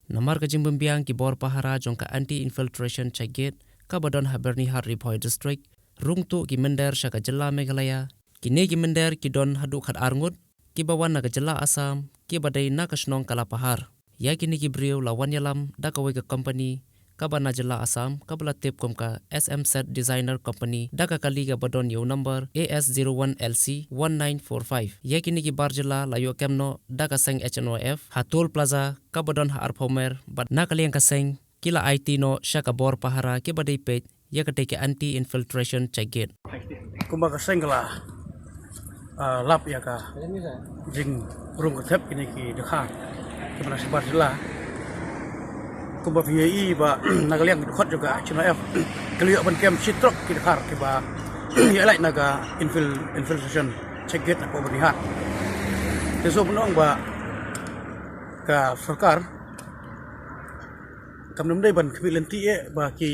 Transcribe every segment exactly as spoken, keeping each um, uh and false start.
Namar ka jingbymbiang ki bor pahara jong ka Anti Infiltration Check Gate kaba don ha Byrnihat, Ri Bhoi District, rung tuh ki mynder sha ka jylla Meghalaya. Kine ki mynder ki don haduh khat ar ngut, kiba wan na ka jylla Assam, kiba dei na ka shnong Kalapahar. Ïa kine ki briew la wan ïalam da kawei ka company kaba na jylla Assam kaba la tip kum ka S M Z Designer Company da ka kali kaba don ïa u number A S zero one L C one nine four five. Ïa kine ki bar jylla la ïoh kem noh da ka seng H N Y F ha Toll Plaza kaba don ha Arphew Mer, bad na ka liang ka seng ki la aiti noh sha ka bor pahara kiba dei peit ïa katei ka Anti Infiltration Check Gate. Kumba ka seng ka la, ah, lap ïa ka jingrung kyrthep kine ki dkhar kiba na shabar jylla. Kumba phi ïohi ba na ka liang ka dkhot jong ka H N Y F ka la ïoh ban kem shi trok ki dkhar kiba ïalait na ka infil-, infiltration check gate hapoh Byrnihat. Te sngewbha ban ong ba ka sorkar kam dei ban khmih lynti eh ba ki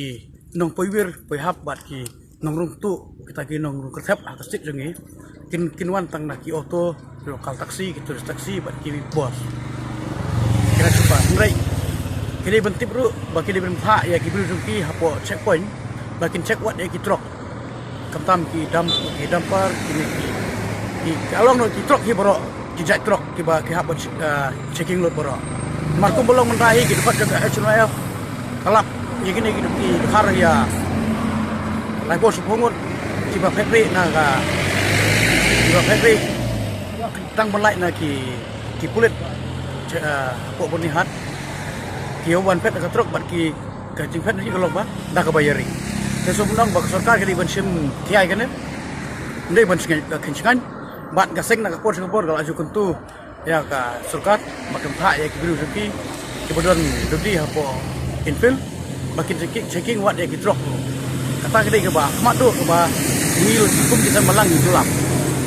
nongpoiwir poihap bad ki nongrung tuh, kita ki nongrung kyrthep ha ka state jong ngi kin, kin wan tang na ki auto, ki local taxi, ki tourist taxi bad ki bus. Kine shuh ba hynrei ki dei ban tip ruh ba ki dei ban phah ïa ki briew jong ki hapoh checkpoint ba kin check wad ïa ki trok. Khamtam ki dump, ki dumper, kine ki, ki, ki along noh ki trok hi baroh, ki jait trok kiba ki hap ban, ah, checking load baroh. Namar kumba long mynta hi ki dkhot jong ka H N Y F ka lap ïa kine ki, ki dkhar ïa laiphew shiphew ngut kiba phet rieh na ka, kiba phet rieh tang ban lait na ki, ki pulit, ah, hapoh Byrnihat. Ki ïoh ban phet na ka trok bad ki ka jingphet na ki ka long ba da kaba ïa ri. Te sngewbha ban ong ba ka sorkar ka dei ban shim khia ïa kane. Dei ban shngaiñ, ka kheiñ shngaiñ bad ka seng na ka por sha ka por ka la ju kyntu ïa ka sorkar ba kin phah ïa ki briew jong ki kiba don duty hapoh infill ba kin checking, checking wad ïa ki trok. Kata ka dei kaba khmat duh kaba ngi kum ki seng balang ngi ju lap.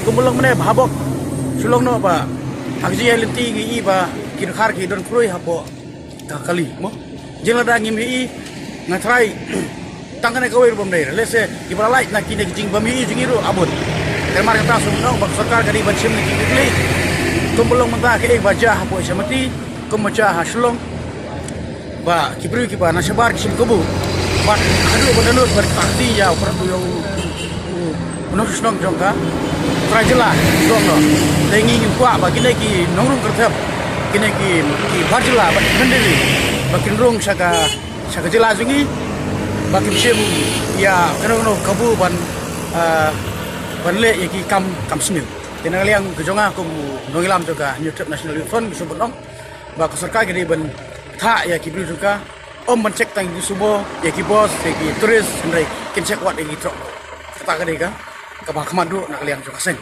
Kumba long mynne ba ha bok shu long noh ba ha ka jingïaid lynti ngi i ba ki dkhar ki don khrui hapoh ka kali mo. Jing lada ngim ïohi nga tharai tang kane kawei ruh bym dei, lehse kiba la lait na kine ki jingbym ïohi jong ngi ruh a bun. Te namar kata sngewbha ban ong ba ka sorkar ka dei ban shim na ki kali. Kumba long mynta kaei ba jia hapoh Shamathi, kumba jia ha Shillong, ba ki briew kiba na shabar ki shim kabu bad haduh ba don lut ba ki party ïa u party ïa u u nongshong shnong jong ka trai jylla jong no. Te ngi ngim kwah ba kine ki nongrung kyrthep, kine ki, ki bar jylla bad ki mynder ba kin rung sha ka, sha ka jylla jong ngi ba kin shim ïa kano kano kabu ban, ah, ban leh ïa ki kam, kam sniew. Te na ka liang ka jong nga kum u nongïalam jong ka Hynñiewtrep National Youth Front, ngi sngewbha ban ong ba ka sorkar ka dei ban thah ïa ki briew jong ka, ym ban check tang ïa ki sumo, ïa ki bus, ïa ki tourist, hynrei kin check wad ïa ki trok. Kata ka dei ka, kaba khmat duh na ka liang jong ka seng.